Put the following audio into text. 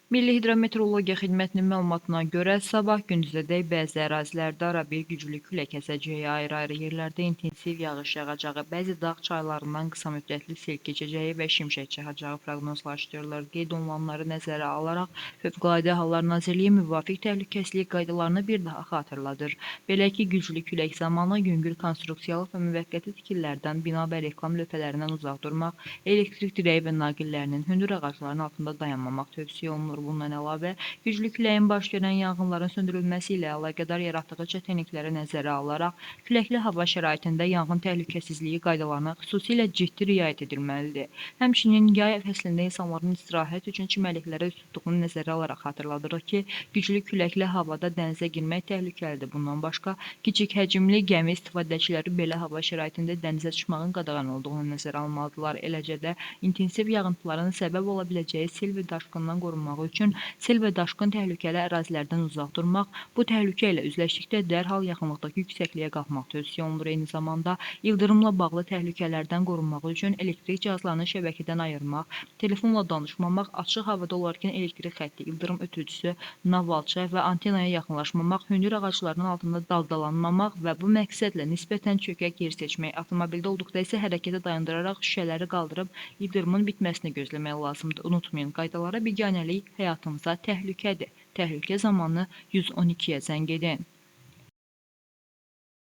Milli Hidrometeorologiya Xidmətinin məlumatına görə sabah gündüzədək bəzi ərazilərdə arabir güclü külək əsəcəyi, ayrı-ayrı yerlərdə intensiv yağış yağacağı, bəzi dağ çaylarından qısa müddətli sel keçəcəyi və şimşək çaxacağı proqnozlaşdırılır. Qeyd olunanları nəzərə alaraq Fövqəladə Hallar Nazirliyi müvafiq təhlükəsizlik qaydalarını bir daha xatırladır. Belə ki, güclü külək zamanı yüngül konstruksiyalı və müvəqqəti tikililərdən, bina və reklam lövhələrindən uzaq durmaq, elektrik dirəyi və naqillərinin, hündür ağacların altında dayanmamaq tövsiyə olunur. Bundan əlavə, güclü küləyin baş verən yanğınların söndürülməsi ilə əlaqədar yaratdığı çətinlikləri nəzərə alaraq, küləkli hava şəraitində yanğın təhlükəsizliyi qaydalarına xüsusilə ciddi riayət edilməlidir. Həmçinin yay fəslində insanların istirahət üçün çimərliklərə üz tutduğunu nəzərə alaraq xatırladırıq ki, güclü küləkli havada dənizə girmək təhlükəlidir. Bundan başqa, kiçik həcmli gəmi istifadəçiləri belə hava şəraitində dənizə çıxmağın qadağan olduğunu nəzərə almalıdırlar. Eləcə də intensiv yağıntıların səbəb ola biləcəyi sel və daşqından qorunmaq üçün sel və daşqın təhlükəli ərazilərdən uzaq durmaq, bu təhlükə ilə üzləşdikdə dərhal yaxınlıqdakı yüksəkliyə qalxmaq tövsiyə olunur. Eyni zamanda ildırımla bağlı təhlükələrdən qorunmaq üçün elektrik cihazlarını şəbəkədən ayırmaq, telefonla danışmamaq, açıq havada olarkən elektrik xətti, ildırım ötürücüsü, navalça və antenaya yaxınlaşmamaq, hündür ağacların altında daldalanmamaq və bu məqsədlə nisbətən çökək yer seçmək, avtomobildə olduqda isə hərəkəti dayandıraraq şüşələri qaldırıb ildırımın bitməsini gözləmək lazımdır. Unutmayın, qaydalara biganəlik həyatımıza təhlükədir. Təhlükə zamanı 112-yə zəng edin.